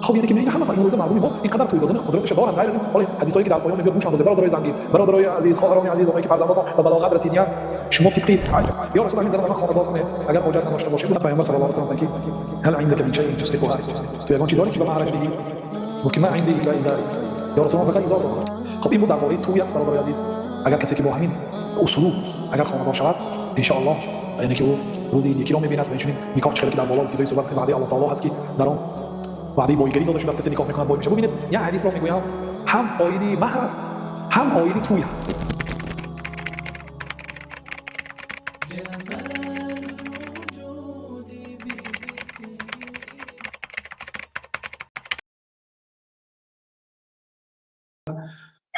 Хоб, яъне ки мебинем, ҳама имрӯза мардуми мо инқадар тӯй додани қудраташро доранд. Ғайр аз ин, ҳоло ҳадисҳое ки дар поён мебиёд, гӯш андозед, бародарои зангӣ, бародарои азиз, хоҳарони азиз, онҳое ки фарзандотон ба балоғат расидиянд, шумо тибқи ё расул, ҳамин зана ман хонадор кунед, агар ҳоҷат надошта бошед. Пайғамбар саллаллоҳу алайҳи васаллам ки: هل عندك من شيء تصدقها, ту ягон чӣ дорӣ, ки ба маҳраш диҳӣ? Гуфт ки: ما عندي إلا إزاري, ё расул, фақат изор дорам. Хоб, ин буд дар бораи тӯй аст. Бародарои азиз, агар касе ки бо ҳамин услуб агар хонадор шавад, иншоаллоҳ, яъне ки ӯ рӯзи некиро мебинад. Ва инчунин никоҳ, чӣ ки дар боло ибтидои суҳбат, ваъдаи Аллоҳ таоло ҳаст, ки дар он ваъдаи бойгарӣ дода шудааст. Касе никоҳ мекунад, бой мешавад. Бубинед, як ҳадисро мегӯям, ҳам оиди маҳр аст, ҳам оиди тӯй аст.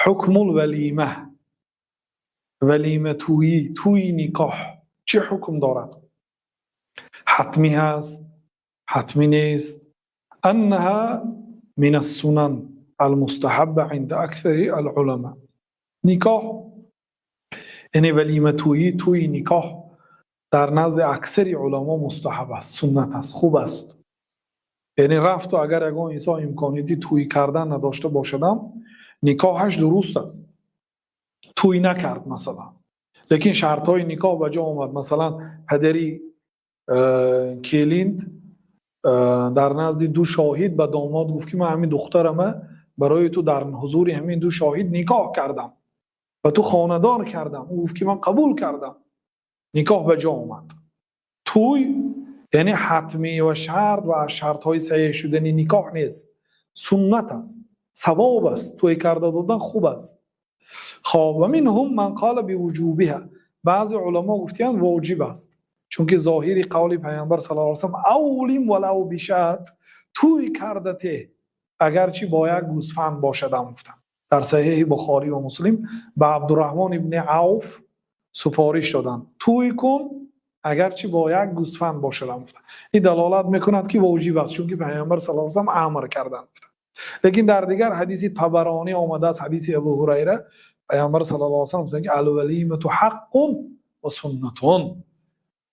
حكم الوليمة, валима, тӯйӣ, тӯи никоҳ чӣ ҳукм дорад? Ҳатмӣ ҳаст, ҳатмӣ нест? أنها من السنن المستحبة عند أكثر العلماء. Никоҳ, яъне валиматӯйӣ, тӯи никоҳ дар назди аксари уламо мустаҳаб аст, суннат аст, хуб аст. Яъне рафту агар ягон инсон имконияти тӯй кардан надошта бошадам, никоҳаш дуруст аст. Тӯй накард, масалан, лекин шартҳои никоҳ ба ҷо омад. Масалан, падари келин дар назди ду шоҳид ба домод гуфт, ки ман ҳамин духтарама барои ту дар ҳузури ҳамин ду шоҳид никоҳ кардам ва ту хонадор кардам. Ӯ гуфт, ки ман қабул кардам. Никоҳ ба ҷо омад. Тӯй, яъне, ҳатмӣ ва шарт ва аз шартҳои саҳеҳ шудани никоҳ нест, суннат аст, савоб аст, тӯй карда додан хуб аст. Хоб, ومنهم من قال بوجوبها. Баъзе уламо гуфтиянд, воҷиб аст, чунки зоҳири қавли Пайғамбар саллаллоҳу алайҳи васаллам: أولم ولو بشاة, тӯй карда те, агарчи бо як гӯсфанд бошадам, гуфтанд. Дар Саҳеҳи Бухорӣ ва Муслим ба Абдураҳмон ибни Авф супориш доданд: тӯй кун, агарчи бо як гӯсфанд бошадам, гуфтанд. Ин далолат мекунад, ки воҷиб аст, чунки Пайғамбар саллаллоҳу алайҳи васаллам амр карданд, гуфтанд. Лекин дар дигар ҳадиси Табаронӣ омадааст, ҳадиси Абу Ҳурайра, Пайғамбар саллаллоҳу алайҳи васаллам гуфтанд, ки الوليمة حق وسنة.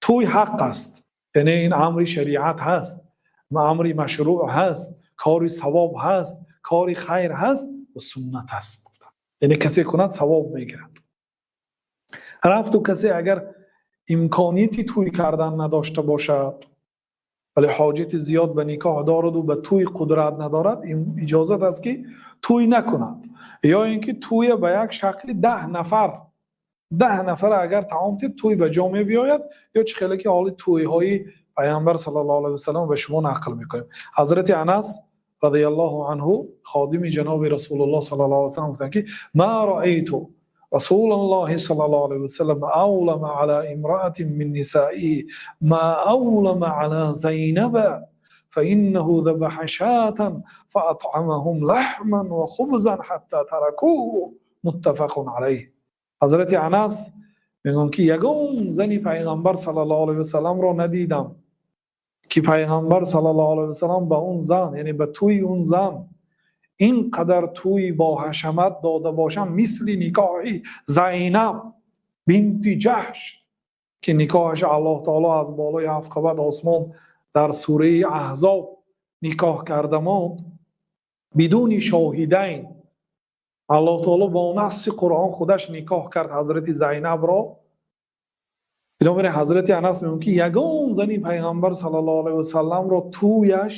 Тӯй ҳақ аст, яъне ин амри шариат ҳаст, амри машрӯъ ҳаст, кори савоб ҳаст, кори хайр ҳаст ва суннат аст, яъне касе кунад, савоб мегирад. Рафту касе агар имконияти тӯй кардан надошта бошад, вале ҳоҷати зиёд ба никоҳ дораду ба тӯй қудрат надорад, иҷозат аст, ки тӯй накунад ё ин ки тӯя ба як шакли 10 нафар, 10 нафар агар таом тид, тӯй ба ҷо мебиёяд. Ё чӣ хеле ки ҳоли тӯйҳои Пайғамбар саллаллоҳу алайҳи васаллам ба шумо нақл мекунем. Ҳазрати Анас радиаллоҳу анҳу, ходими ҷаноби Расулуллоҳ саллаллоҳу алайҳи васаллам, гуфтанд, ки ما رأيت رسول الله صلى الله عليه وسلم أولم على امرأة من نسائه ما أولم على زينب، فإنه ذبح شاة فأطعمهم لحما وخبزا حتى تركوه. متفق عليه. Ҳазрати Анас мегӯянд, ки ягон зани Пайғамбар саллаллоҳу алайҳи васалламро надидам, ки Пайғамбар саллаллоҳу алайҳи васаллам ба он зан, яъне ба тӯи он зан, ин қадар тӯи боҳашамат дода бошанд, мисли никоҳи Зайнаб бинти Ҷаҳш, ки никоҳаша Аллоҳ таоло аз болои ҳафт қабат осмон дар сураи Аҳзоб никоҳ карда монд. Бидуни шоҳидайн Аллоҳ таоло бо насси Қуръон худаш никоҳ кард ҳазрати Зайнабро. Бинобар ин ҳазрати Анас мегӯянд, ки ягон зани Пайғамбар саллаллоҳу алайҳи васалламро тӯяш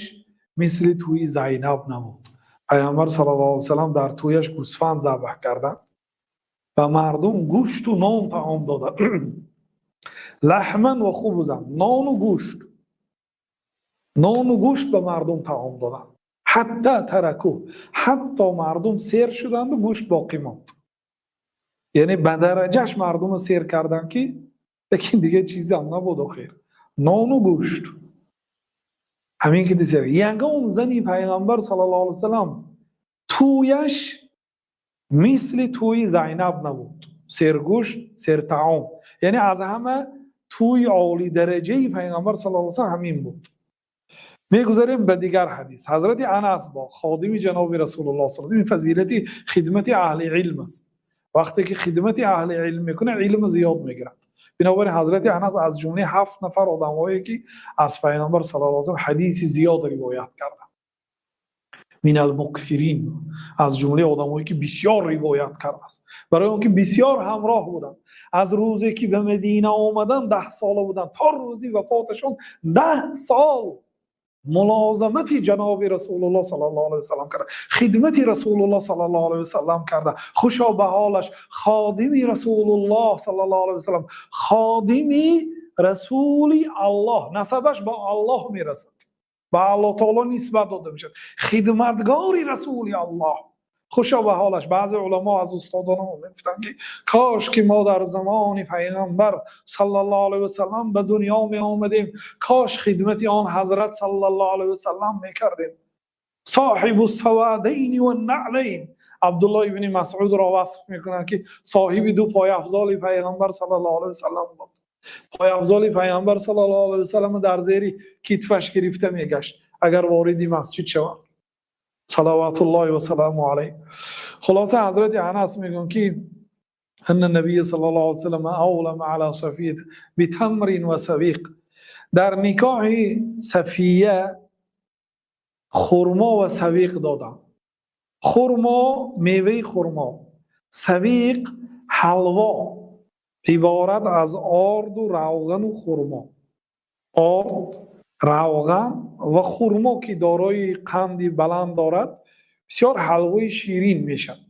мисли тӯи Зайнаб набуд. Пайғамбар саллаллоҳу алайҳи васаллам дар тӯяш гӯсфанд забҳ карданд ва мардум гӯшту нон таом доданд. لحما وخبزا, нону гӯшт, нону гӯшт ба мардум таом доданд. حتى تركوه, ҳатто мардум сер шуданду гӯшт боқӣ монд. Яъне ба дараҷаш мардумро сер карданд, ки лекин дигар чизам набуд. Охир нону гӯшт ҳамин ки дисер. Ягон зани Пайғамбар саллаллоҳу алайҳи васаллам тӯяш мисли тӯи Зайнаб набуд, сергӯшт, сертаом. Яъне аз ҳама тӯи олидараҷаи Пайғамбар саллаллоҳу алайҳи васаллам ҳамин буд. Мегузарем ба дигар ҳадис. Ҳазрати Анас бо ходими ҷаноби Расулуллоҳ саллаллоҳу, ин фазилати хидмати аҳли илм аст. Вақте ки хидмати аҳли илм мекунад, илм зиёд мегирад. Бинобар ин ҳазрати Анас аз ҷумлаи ҳафт нафар одамҳое, ки аз Пайғамбар саллаллоҳу алайҳи васаллам ҳадиси зиёд ривоят карданд. من المكثرين, аз ҷумлаи одамое ки бисёр ривоят кардааст, барои он ки бисёр ҳамроҳ буданд. Аз рӯзе ки ба Мадина омадан, 10 сола буданд, то рӯзи вафоташон 10 сол мулозамати ҷаноби Расулуллоҳ саллаллоҳу алайҳи васаллам карда, хидмати Расулуллоҳ саллаллоҳу алайҳи васаллам карда. Хушо ба ҳолаш, ходими Расулуллоҳ саллаллоҳу алайҳи васаллам, ходими Расули Аллоҳ, насабаш ба Аллоҳ мерасад, ба Аллоҳ таоло нисбат дода мешавад, хидматгори Расули Аллоҳ, хушо ба ҳолаш. Баъзе уламо аз устодонам мегуфтанд, ки кош ки мо дар замони Пайғамбар саллаллоҳу алайҳи васаллам ба дунё меомадем, кош хидмати он ҳазрат саллаллоҳу алайҳи васаллам мекардем. صاحب السوادين والنعلين. Абдуллоҳ ибни Масъудро васф мекунанд, ки соҳиби ду пойафзоли Пайғамбар саллаллоҳу алайҳи васаллам буд. Пойафзоли Пайғамбар саллаллоҳу алайҳи васаллам дар зери китфаш гирифта мегашт, агар вориди масҷид шаванд, салаватуллоҳи васаламу алайҳ. Хулоса, ҳазрати Анас мегӯянд, ки أن النبي صلى الله عليه وسلم أولم على صفية بتمر وسويق. Дар никоҳи Сафия хурмо ва савиқ додам. Хурмо, меваи хурмо, савиқ, ҳалво иборат аз орду равғану хурмо, орд, равған ва хурмо, ки дорои қанди баланд дорад, бисёр ҳалвои ширин мешавад.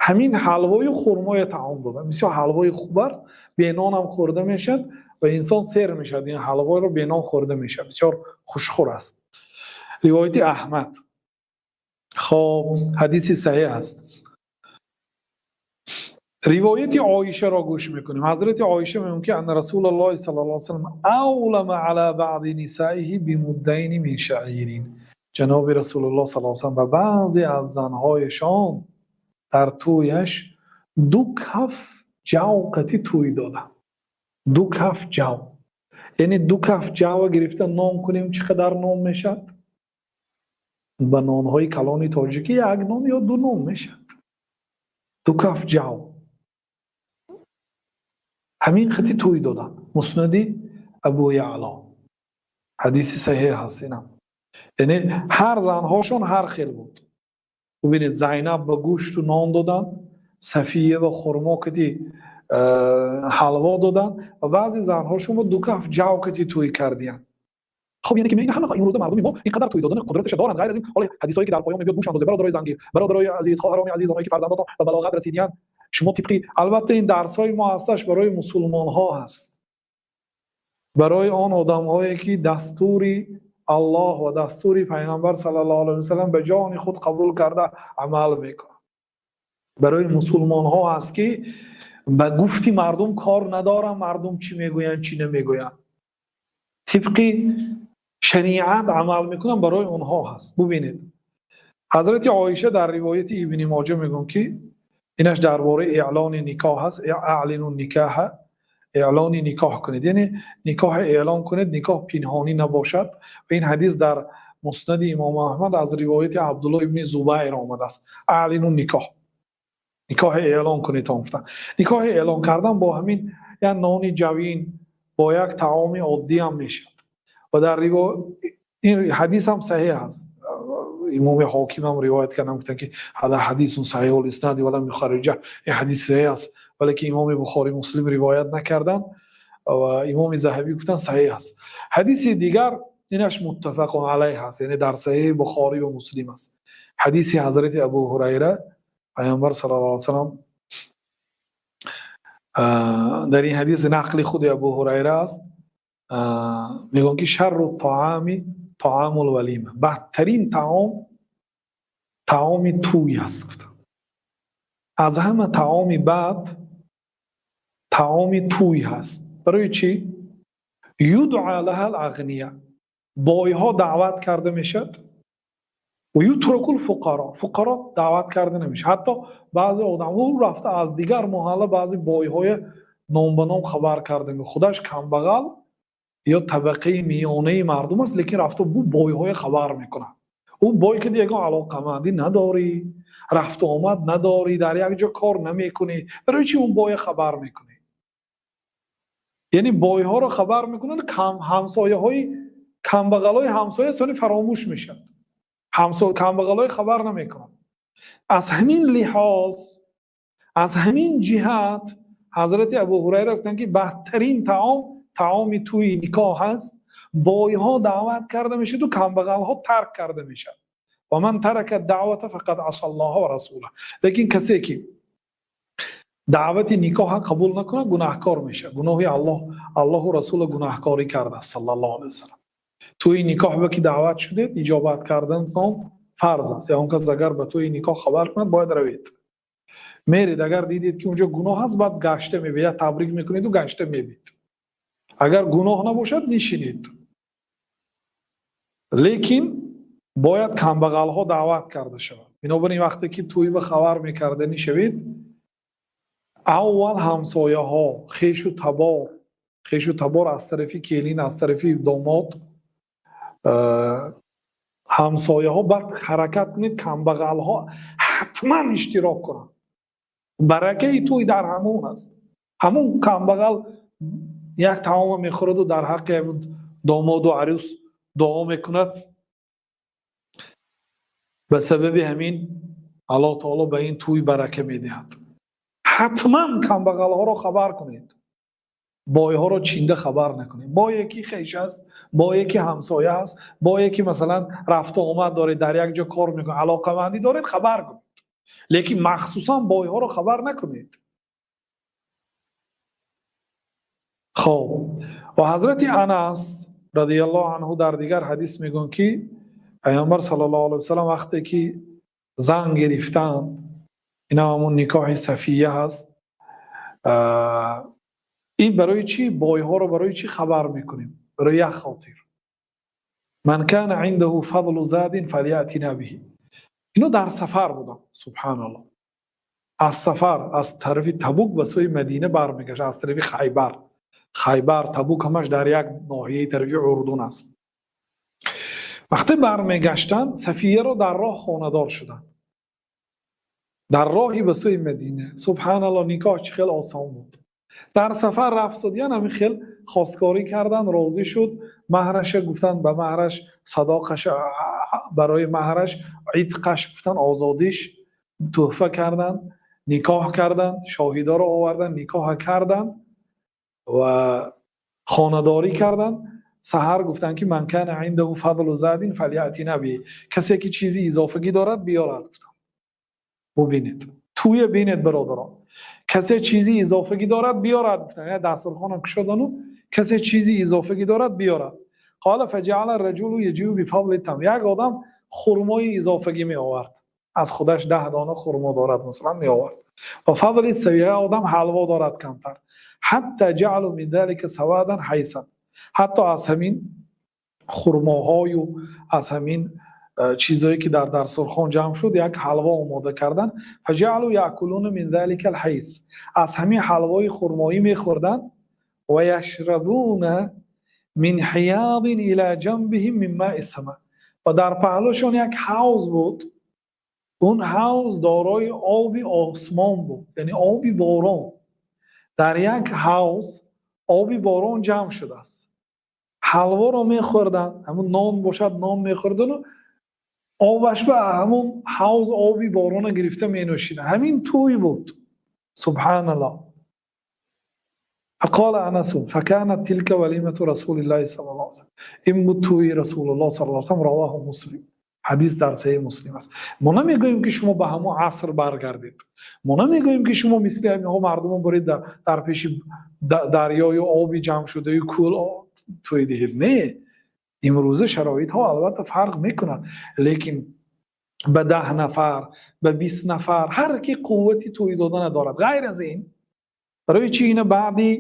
Ҳамин ҳалвою хурмоя таом додам. Бисёр ҳалвои хуб аст, бенонам хӯрда мешавад ва инсон сер мешавад. Ин ҳалворо бенон хӯрда мешавад, бисёр хушхӯр аст. Ривояти Аҳмад. Хоб, ҳадиси саҳеҳ аст. Ривояти Оишаро гӯш мекунем. Ҳазрати Оиша мегӯяд, ки أن رسول الله صلى الله عليه وسلم أولم على بعض نسائه بمدين من شعير. Ҷаноби Расулуллоҳ саллаллоҳу алайҳи васаллам ба баъзе аз занҳояшон дар тӯяш ду каф ҷав қати тӯй доданд. Ду каф ҷав, яъне ду каф ҷава гирифта нон кунем, чӣ қадар нон мешавад? Ба нонҳои калони тоҷикӣ як нон ё ду нон мешавад. Ду каф ҷав ҳамин қати тӯй доданд. Муснади Абу Яъло, ҳадиси саҳеҳ ҳаст инам. Яъне ҳар занҳошон ҳар хел буд. Бубинед, Зайнаб ба гӯшту нон доданд, Сафия ва хурмо кати ҳалво доданд ва баъзе занҳошон ду каф ҷав кати тӯй кардиянд. Хоб, яъне ки ин ҳама имрӯза мардуми мо ин қадар тӯй додани қудраташа доранд. Ғайр аз ин, ҳоло ҳадисҳое ки дар поён мебиёд, гӯш андозе, бародарои зангир, бародарои азиз, хоҳарони азиз, онҳое ки фарзандотон ба балоғат расидиянд, шумо тибқи Албатта, ин дарсҳои мо ҳасташ барои мусулмонҳо ҳаст, барои он одамҳое ки дастури Аллоҳ ва дастури Пайғамбар саллаллоҳу алайҳи васаллам ба ҷони худ қабул карда амал мекунад. Барои мусулмонҳо ҳаст, ки ба гуфти мардум кор надорам, мардум чӣ мегӯянд, чӣ намегӯянд, тибқи шариат амал мекунанд, барои онҳо ҳаст. Бубинед, ҳазрати Оиша дар ривояти Ибни Моҷа мегӯянд, ки инаш дар бораи эълони никоҳ ҳаст. أعلنوا النكاح, эълони никоҳ кунед, яъне никоҳ эълон кунед, никоҳ пинҳонӣ набошад. Ва ин ҳадис дар Муснади Имом Аҳмад аз ривояти Абдуллоҳ ибни Зубайр омадааст. أعلنوا النكاح, никоҳ эълон кунед гуфтанд. Никоҳ эълон кардан бо ҳамин як нони ҷавин, бо як таоми оддӣ ҳам мешавад. Ва дар ин ҳадис ҳам саҳеҳ аст. Имоми Ҳоким ҳам ривоят карданд, гуфтанд, ки هذا حديث صحيح الإسناد ولم يخرجاه. Ин ҳадис саҳеҳ аст, валекин имоми Бухорӣ, Муслим ривоят накарданд ва имоми Заҳабӣ гуфтанд, саҳеҳ аст. Ҳадиси дигар инаш متفق عليه ҳаст, яъне дар Саҳеҳи Бухорӣ ва Муслим аст. Ҳадиси ҳазрати Абу Ҳурайра, Пайғамбар саллаллоҳу алайҳи васаллам, дар ин ҳадис нақли худи Абу Ҳурайра аст, мегӯянд, ки شر الطعام طعام الوليمة, бадтарин таом таоми тӯй аст. Аз ҳама таоми бад таоми тӯй ҳаст. Барои чӣ? يدعى لها الأغنياء, бойҳо даъват карда мешавад, ويترك الفقراء, фуқаро даъват карда намешавад. Ҳатто баъзе одамҳо рафта аз дигар маҳалла баъзе бойҳоя ном ба ном хабар карда, худаш камбағал ё табақаи миёнаи мардум аст, лекин рафта бу бойҳоя хабар мекунад. Ӯ бой ки ягон алоқамандӣ надорӣ, рафту омад надорӣ, дар як ҷо кор намекунӣ, барои чӣ он боя хабар мекунӣ? Яъне бойҳоро хабар мекунанд, ҳамсояҳои камбағалҳои ҳамсоя сони фаромӯш мешавад. Ҳамсол камбағалҳои хабар намекунанд. Аз ҳамин лиҳоз, аз ҳамин ҷиҳат ҳазрати Абу Ҳурайра гуфтанд, ки бадтарин таом таоми тӯи никоҳ аст. Бойҳо даъват карда мешавад ва камбағалҳо тарк карда мешавад. Ва ман тарака даъвата фақад асаллоҳа ва расулаҳ. Лекин касе ки даъвати никоҳро қабул накунад, гунаҳкор мешавад. Гуноҳи Аллоҳ, Аллоҳу Расула гунаҳкорӣ кардааст, саллаллоҳу алайҳи васаллам. Тӯи никоҳ ба ки даъват шудед, иҷобат карданатон фарз аст. Ягон кас агар ба тӯи никоҳ хабар кунад, бояд равед. Меред, агар дидед ки унҷо гуноҳ аст, баъд гашта мебед, я табрик мекунеду гашта мебед. Агар гуноҳ набошад, нишинед. Лекин бояд камбағалҳо даъват карда шаванд. Бинобар ин вақте ки тӯй ба хабар мекарданӣ шавед, аввал ҳамсояҳо, хешу табор, хешу табор аз тарафи келин, аз тарафи домод, ҳамсояҳо, баъд ҳаракат кунед камбағалҳо ҳатман иштирок кунанд. Баракаи тӯй дар ҳамон аст. Ҳамон камбағал як таома мехӯраду дар ҳаққи ҳамон домоду арӯс дуо мекунад. Ба сабаби ҳамин Аллоҳ таоло ба ин тӯй барака медиҳад. Ҳатман камбағалҳоро хабар кунед, бойҳоро чинда хабар накунед. Бое ки хеш аст, бое ки ҳамсоя аст, бое ки масалан рафту омад доред, дар як ҷо кор мекунед, алоқамандӣ доред, хабар кунед. Лекин махсусан бойҳоро хабар накунед. Хоб, ва ҳазрати Анас радиаллоҳу анҳу дар дигар ҳадис мегӯянд, ки Паёмбар саллаллоҳу алайҳи васаллам вақте ки зан гирифтанд, ина ҳамон никоҳи Сафия ҳаст. Ин барои чӣ бойҳоро барои чӣ хабар мекунем? Барои як хотир. Ман кана индаҳу фадлу задин фалятина биҳи. Ино дар сафар буданд, субҳаналлоҳ. Аз сафар аз тарафи Табук ба сӯи Мадина бармегашт, аз тарафи Хайбар. Хайбар, Табук ҳамаш дар як ноҳияи тарафи Урдун аст. Вақте бармегаштанд, Сафияро дар роҳ хонадор шуданд. Дар роҳи ба сӯи Мадина. Субҳаналлоҳ, никоҳ чӣ хел осон буд. Дар сафар рафтодиян, ҳамин хел хосгорӣ карданд, розӣ шуд, маҳраша гуфтанд, ба маҳраш садоқаш, барои маҳраш итқаш гуфтанд, озодиш туҳфа карданд, никоҳ карданд, шоҳидоро оварданд, никоҳа карданд ва хонадорӣ карданд. Саҳар гуфтанд, ки ман кана индаҳу фадлу задин фалятина биҳи, касе ки чизи изофагӣ дорад, биёрад, гуфтанд. Бубинед, тӯя бинед, бародарон, касе чизи изофагӣ дорад, биёрад, гуфтанд. Я дастурхонам кушодану касе чизи изофагӣ дорад, биёрад. Қола фаҷаала раҷулу яҷиу бифадли там. Як одам хурмои изофагӣ меовард, аз худаш 10 дона хурмо дорад, масалан, меовард. Ва фадли савиға, одам ҳалво дорад камтар. Ҳатта ҷаалу мин залика савадан ҳайсан. Ҳатто аз ҳамин хурмоҳою аз ҳамин чизое ки дар дастурхон ҷамъ шуд, як ҳалво омода карданд. Фаҷаалу яъкулуна мин залика алҳайс. Аз ҳамин ҳалвои хурмоӣ мехӯрданд. Ва яшрабуна мин ҳиядин ила ҷанбиҳим мин маи сама. Ва дар паҳлӯшон як ҳавз буд. Он ҳавз дорои оби осмон буд, яъне оби борон. Дар як ҳавз оби борон ҷамъ шудааст. Ҳалворо мехӯрданд, ҳамун нон бошад, нон мехӯрдану обаш ба ҳамун ҳавз оби борона гирифта менӯшиданд. Ҳамин тӯй буд. Субҳаналлоҳ. فقال انس فكانت تلك وليمه رسول الله صلى الله عليه وسلم. ин буд тӯи Расулуллоҳ саллаллоҳу алайҳи васаллам. Равоҳу Муслим. Ҳадис дар Саҳеҳи Муслим аст. Мо намегӯем, ки шумо ба ҳамон аср баргардед. Мо намегӯем, ки шумо мисли ҳаминҳо мардумо буред, дар пеши дарёю оби ҷамъшудаю кӯл тӯй диҳед. Не, имрӯза шароитҳо албатта фарқ мекунад, лекин ба 10 нафар, ба 20 нафар, ҳар ки қуввати тӯй додана дорад. Ғайр аз ин, барои чӣ ина баъди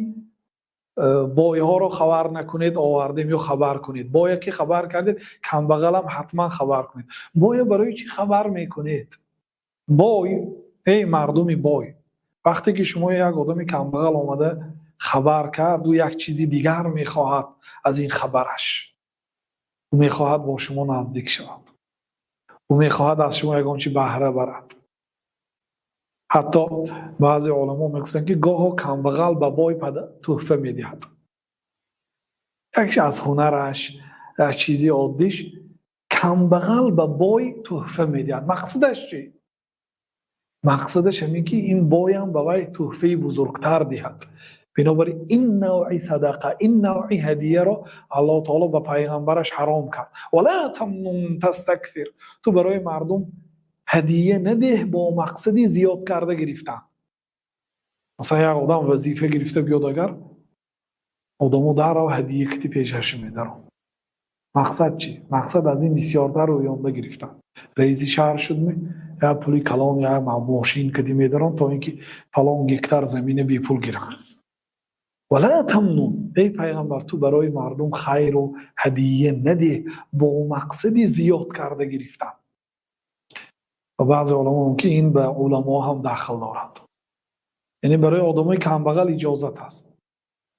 бойҳоро хабар накунед овардем ё хабар кунед? Боя ки хабар кардед, камбағалам ҳатман хабар кунед. Боя барои чӣ хабар мекунед? Бой, эй мардуми бой, вақте ки шумо як одами камбағал омада хабар кард, ӯ як чизи дигар мехоҳад аз ин хабараш. Ӯ мехоҳад бо шумо наздик шавад, ӯ мехоҳад аз шумо ягон чи баҳра барад. Ҳатто баъзе оламо мегуфтанд, ки гоҳо камбағал ба бой тӯҳфа медиҳад, як аз ҳунараш, як чизи оддиш. Камбағал ба бой тӯҳфа медиҳад. Мақсадаш чӣ? Мақсадаш ҳамин, ки ин боям ба вай тӯҳфаи бузургтар диҳад. Бинобар ин навъи садақа, ин навъи ҳадияро Аллоҳ таоло ба пайғамбараш ҳаром кард. ولا تمنن تستكثر. Ту барои мардум ҳадия надеҳ бо мақсади зиёд карда гирифтан. Масалан, як одам вазифа гирифта биёд, агар одамо даррав ҳадия кити пешаш медарон. Мақсад чӣ? Мақсад аз ин бисёртар рӯёнда гирифтан. Раиси шаҳр шудми, як пули калон, як мошин кади медарон, то ин ки фалон гектар замина бепул гиранд. ولا تمنن. Эй пайғамбар, ту барои мардум хайру ҳадия надеҳ бо мақсади зиёд карда гирифтан. Ва баъзе уламо мумкин, ин ба уламо ҳам дахл дорад. Яъне барои одамои камбағал иҷозат аст.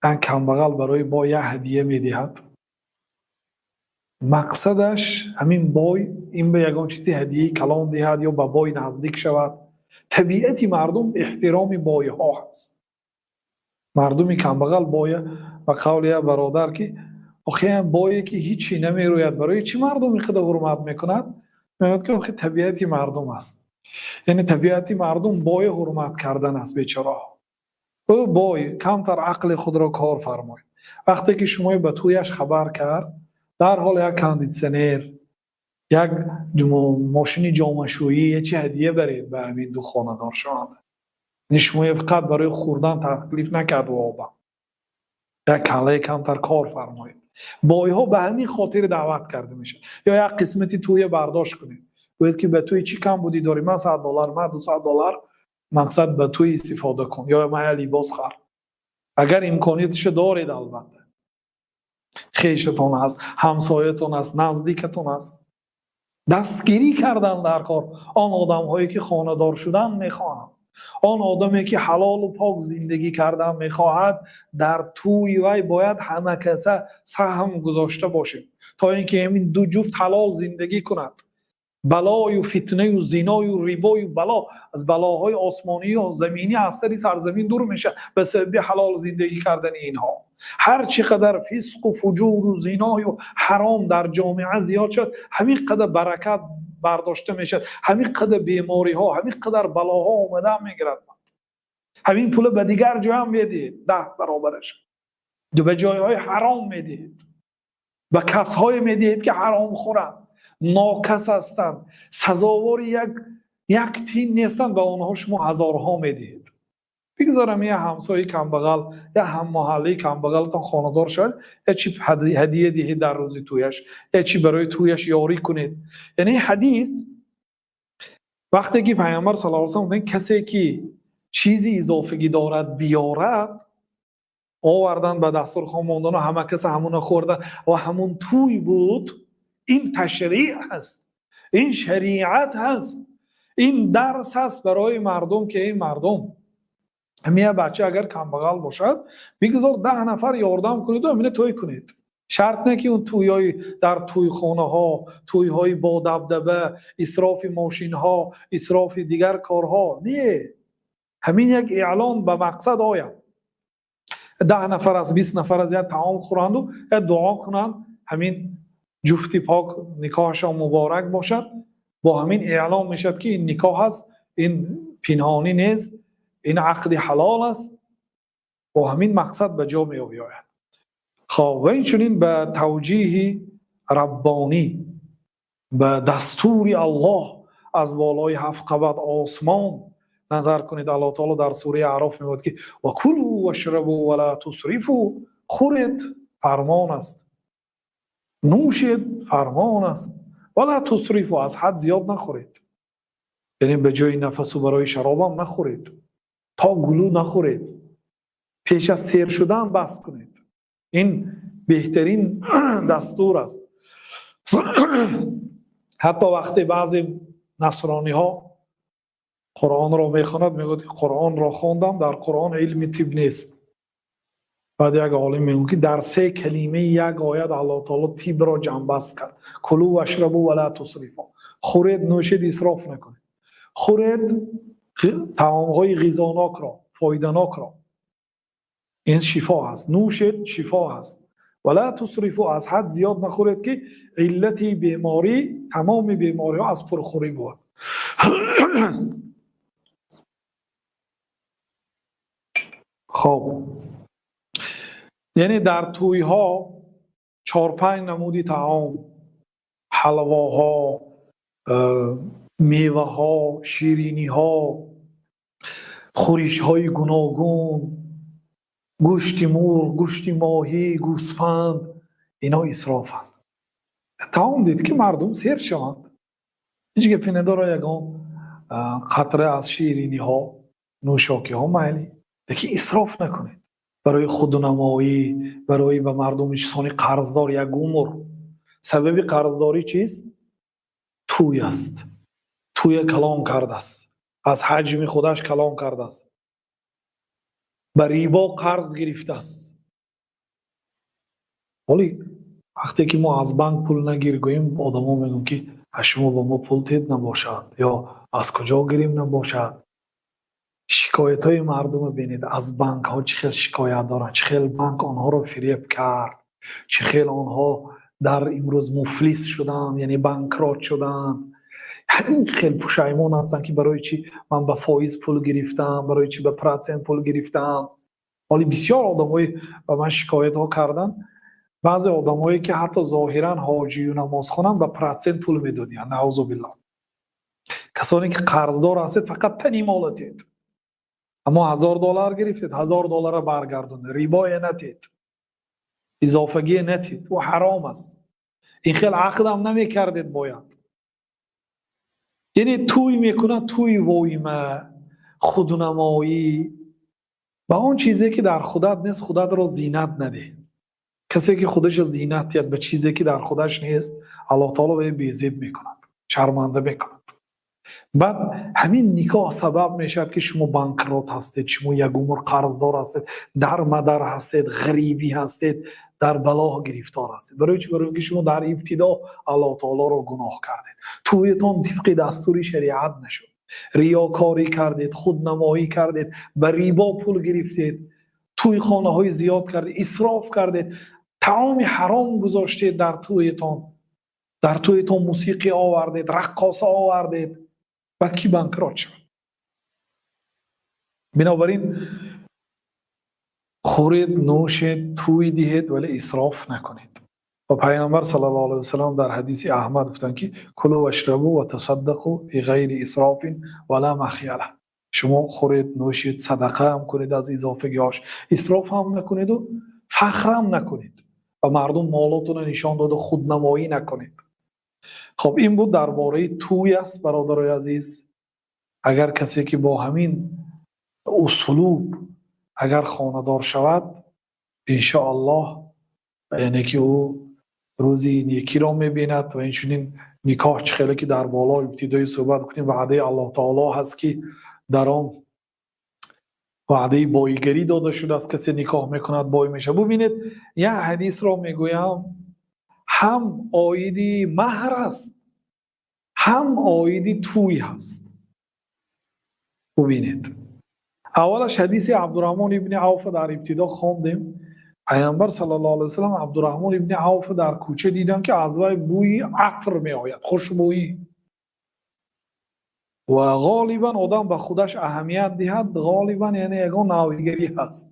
Як камбағал барои бой як ҳадия медиҳад, мақсадаш ҳамин бой ин ба ягон чизи ҳадияи калон диҳад ё ба бой наздик шавад. Табиати мардум эҳтироми бойҳо ҳаст. Мардуми камбағал боя, ба қавли як бародар, ки охи бое ки ҳичи намерӯяд, барои чӣ мардум ин қадар ҳурмат мекунад? Мегӯяд, ки охи табиати мардум аст. Яъне табиати мардум боя ҳурмат кардан аст. Бечораҳо, ӯ бой камтар ақли худро кор фармоед. Вақте ки шумо ба тӯяш хабар кард, дарҳол як кондитсионер, як мошини ҷомашӯӣ, як чи ҳадия баред ба ҳамин ду хонадор шаванда. Яъне шумо фақат барои хӯрдан таклиф накард ӯ одам. Як каллаи камтар кор фармоед. Бойҳо ба ҳамин хотир даъват карда мешавад. Ё як қисмати тӯя бардошт кунед, гӯед, ки ба тӯи чӣ камбудӣ дорӣ? Ман 100 доллар, ман 200 доллар, мақсад ба тӯй истифода кун ё ман як либос хар, агар имконияташо доред. Албатта, хешатон аст, ҳамсоятон аст, наздикатон аст. Дастгирӣ кардан дар кор он одамҳое, ки хонадор шудан мехоҳанд. Он одаме, ки ҳалолу пок зиндагӣ кардан мехоҳад, дар тӯи вай бояд ҳама каса саҳм гузошта бошем, то ин ки ҳамин ду ҷуфт ҳалол зиндагӣ кунад. Балою фитнаю зиною рибою бало аз балоҳои осмонию заминӣ аз сари сарзамин дур мешавад ба сабаби ҳалол зиндагӣ кардани инҳо. Ҳар чӣ қадар фисқу фуҷуру зиною ҳаром дар ҷомеа зиёд шавад, ҳамин қадар баракат бардошта мешавад, ҳамин қадар бемориҳо, ҳамин қадар балоҳо омадан мегирад. Ҳамин пула ба дигар ҷоям медиҳед, 10 баробараш ба ҷойҳои ҳаром медиҳед, ба касҳое медиҳед, ки ҳаромхӯранд, нокас ҳастанд, сазовори як тин нестанд, ба онҳо шумо ҳазорҳо медиҳед. Бигзорам як ҳамсояи камбағал, як ҳаммаҳаллаи камбағалтон хонадор шавад, як чи ҳадия диҳед дар рӯзи тӯяш, як чи барои тӯяш ёрӣ кунед. Яъне ҳадис, вақте ки Пайғамбар صلى الله عليه, касе ки чизи изофагӣ дорад, биёрад, овардан, ба дастурхон мондану ҳама каса ҳамуна хӯрдан ва ҳамун тӯй буд. Ин ташриъ ҳаст, ин шариат ҳаст, ин дарс ҳаст барои мардум, ки эй мардум, ҳамин як бача агар камбағал бошад, бигзор 10 нафар ёрдам кунеду ҳамина тӯй кунед. Шарт не, ки он тӯйҳои дар тӯйхонаҳо, тӯйҳои бодабдаба, исрофи мошинҳо, исрофи дигар корҳо не. Ҳамин як эълон ба мақсад ояд, 10 нафар аст, 20 нафар аст, як таом хӯранду як дуо кунанд, ҳамин ҷуфти пок никоҳашон муборак бошад. Бо ҳамин эълон мешавад, ки ин никоҳ аст, ин пинҳонӣ нест, ин ақди ҳалол аст. Бо ҳамин мақсад ба ҷо меояд. Хоб, ва инчунин ба тавҷиҳи раббонӣ, ба дастури Аллоҳ аз болои ҳафт қабат осмон назар кунед. Аллоҳ таоло дар сураи Аъроф мегӯяд, ки وكلوا واشربوا ولا تسرفوا. Хӯред, фармон аст, нӯшед, фармон аст, ولا تسرفوا, аз ҳад зиёд нахӯред. Яъне ба ҷои нафасу барои шаробам нахӯред, то гулӯ нахӯред, пеш аз сер шудан бас кунед. Ин беҳтарин дастур аст. Ҳатто вақте баъзе насрониҳо Қуръонро мехонад, мегӯяд, ки Қуръонро хондам, дар Қуръон илми тиб нест. Баъд як олим мегӯяд, ки дар се калимаи як оят Аллоҳ таоло тибро ҷамъбаст кард: كلوا واشربوا ولا تسرفوا. Хӯред, нӯшед, исроф накунед. Хӯред таомҳои ғизонокро, фоиданокро, ин шифо ҳаст. Нӯшед, шифо ҳаст. ولا تسرفوا, аз ҳад зиёд нахӯред, ки иллати беморӣ, тамоми бемориҳо аз пурхӯрӣ буд. Хоб, яъне дар тӯйҳо 4-5 намуди таом, ҳалвоҳо, меваҳо, шириниҳо, хӯришҳои гуногун, гӯшти мурғ, гӯшти моҳӣ, гӯсфанд, ино исрофанд. Таом дид, ки мардум сер шаванд, ҳеҷ гапе надорад, ягон қатра аз шириниҳо, нӯшокиҳо майли, лекин исроф накунед барои худнамоӣ, барои ба мардум инсони қарздор як умр. Сабаби қарздорӣ чист? Тӯй аст. Тӯя калон кардааст, аз ҳаҷми худаш калон кардааст, ба рибо қарз гирифтааст. Ҳоли вақте ки мо аз банк пул нагир гӯем, одамо мегӯянд, ки шумо ба мо пул тед набошад ё аз куҷо гирем набошад. Шикоятҳои мардумро бинед, аз банкҳо чӣ хел шикоят доранд, чӣ хел банк онҳоро фиреб кард, чӣ хел онҳо дар имрӯз муфлис шуданд, яъне банкрот шуданд. Ҳамин хел пушаймон ҳастанд, ки барои чӣ ман ба фоиз пул гирифтам, барои чӣ ба процент пул гирифтам. Ҳоли бисёр одамҳое ба ман шикоятҳо карданд. Баъзе одамҳое, ки ҳатто зоҳиран ҳоҷию намозхонанд, ба процент пул медодиянд. Наъузу биллоҳ. Касоне ки қарздор ҳастед, фақат тани молатед, аммо 1000 доллар гирифтед, 1000 долларро баргардонед, рибое натед, изофагие натед, ӯ ҳаром аст. Ин хел ақдам намекардед бояд. Яъне тӯй мекунад, тӯи воима, худнамоӣ. Ба он чизе, ки дар худат нест, худатро зинат надеҳ. Касе ки худаша зинат диҳад ба чизе, ки дар худаш нест, Аллоҳ таоло вай безеб мекунад, шарманда мекунад. Баъд ҳамин никоҳ сабаб мешавад, ки шумо банкрот ҳастед, шумо як умр қарздор ҳастед, дар мадар ҳастед, ғарибӣ ҳастед, дар балоҳ гирифтор ҳастед. Барои чӣ? Барои ки шумо дар ибтидо Аллоҳ таолоро гуноҳ кардед, тӯятон тибқи дастури шариат нашуд, риёкорӣ кардед, худнамоӣ кардед, ба рибо пул гирифтед, тӯйхонаҳои зиёд кардед, исроф кардед, таоми ҳаром гузоштед дар тӯятон, дар тӯятон мусиқӣ овардед, раққоса овардед. Баъд кӣ банкрот шавад? Бинобар ин хӯред, нӯшед, тӯй диҳед, вале исроф накунед. Ва Пайғамбар саллаллоҳу алайҳи васаллам дар ҳадиси Аҳмад гуфтанд, ки كلوا واشربوا وتصدقوا بغير إسراف ولا مخيلة. Шумо хӯред, нӯшед, садақа ҳам кунед аз изофагиҳош, исроф ҳам накунеду фахрам накунед, ба мардум молотонро нишон дода худнамоӣ накунед. Хоб, ин буд дар бораи тӯй аст, бародарои азиз. Агар касе ки бо ҳамин услуб агар хонадор шавад, иншоаллоҳ, яъне ки ӯ рӯзи некиро мебинад. Ва инчунин никоҳ, чӣ хеле ки дар боло ибтидои суҳбат гуфтем, ваъдаи Аллоҳ таоло ҳаст, ки дар он ваъдаи боигарӣ дода шудааст. Касе никоҳ мекунад, бой мешавад. Бубинед, як ҳадисро мегӯям, ҳам оиди маҳр аст, ҳам оиди тӯй ҳаст. Бубинед, аввалаш ҳадиси Абдураҳмон ибни Авфа дар ибтидо хондем. Пайғамбар саллаллоҳу алайҳи васаллам Абдураҳмон ибни Авфа дар кӯча диданд, ки аз вай бӯи атр меояд, хушбӯӣ. Ва ғолибан одам ба худаш аҳамият диҳад, ғолибан яъне ягон навигарӣ ҳаст.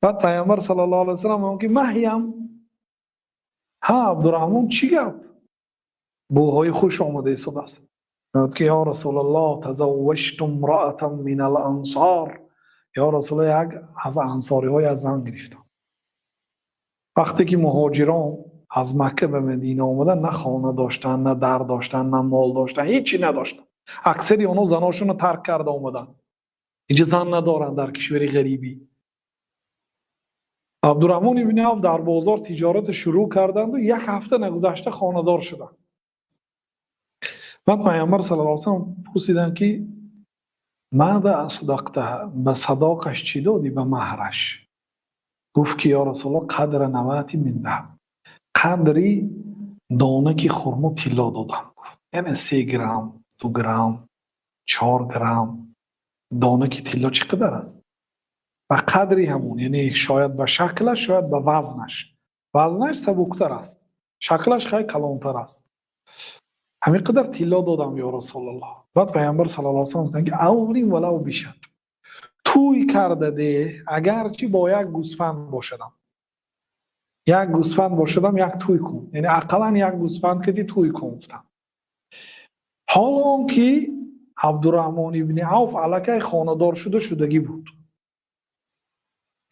Баъд Пайғамбар саллаллоҳу алайҳи васаллам мегӯяд, ки маҳям ҳа, Абдураҳмон, чӣ гап, бӯҳои хуш омада истодааст? Мегӯяд, ки ё Расулаллоҳ, تزوجت امرأة من الأنصار. Ё Расулаллоҳ, як аз ансориҳо як зан гирифтам. Вақте ки муҳоҷирон аз Макка ба Мадина омаданд, на хона доштанд, на дар доштанд, на мол доштанд, ҳечи надоштанд. Аксари онҳо заношонро тарк карда омаданд, инҷа зан надоранд дар кишвари ғарибӣ. Абдураҳмон ибни Авф дар бозор тиҷората шурӯъ карданду як ҳафта нагузашта хонадор шуданд. Баъд Пайғамбар саллаллоҳу алайҳи васаллам пурсиданд, ки ماذا أصدقتها, ба садоқаш чӣ додӣ, ба маҳраш? Гуфт, ки ё Расулаллоҳ, قدر نواة من ذهب, қадри донаки хурмо тилло додам. Яъне 3 грамм, 2 грамм, 4 грамм донаки тилло чӣ қадар аст? Ба қадри ҳамон, яъне шояд ба шаклаш, шояд ба вазнаш. Вазнаш сабуктар аст, шаклаш хеле калонтар аст. Ҳамин қадар тилло додам, ё Расулуллоҳ. Баъд Паёмбар саллаллоҳу алайҳи васаллам гуфтанд, ки авлим валав бишат, тӯй карда деҳ, агарчи бо як гӯсфанд бошадам, як гӯсфанд бошадам, як тӯй кун, яъне ақаллан як гӯсфанд кардӣ, тӯй кун, гуфтам. Ҳол он ки Абдурраҳмон ибни Авф аллакай хонадор шудагӣ буд,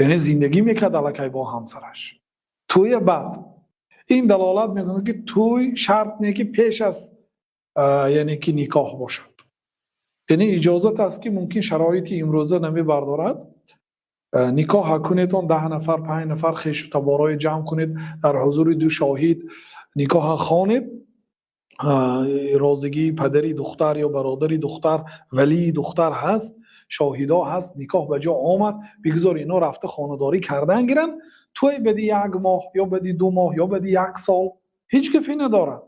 яъне зиндагӣ мекард аллакай бо ҳамсараш. Тӯя баъд ин далолат мекунад, ки тӯй шарт не, ки пеш аз, яъне ки никоҳ бошад. Яъне иҷозат аст, ки мумкин шароити имрӯза намебардорад, никоҳ кунед, он 10 нафар, панҷ нафар хешу таборҳои ҷамъ кунед, дар ҳузури ду шоҳид никоҳа хонед, розигии падари духтар ё бародари духтар, валии духтар ҳаст, шоҳидо ҳаст, никоҳ ба ҷо омад, бигзор ино рафта хонадорӣ кардан гиранд. Тӯй баъди як моҳ ё баъди 2 моҳ ё баъди як сол ҳеҷ гапе надорад,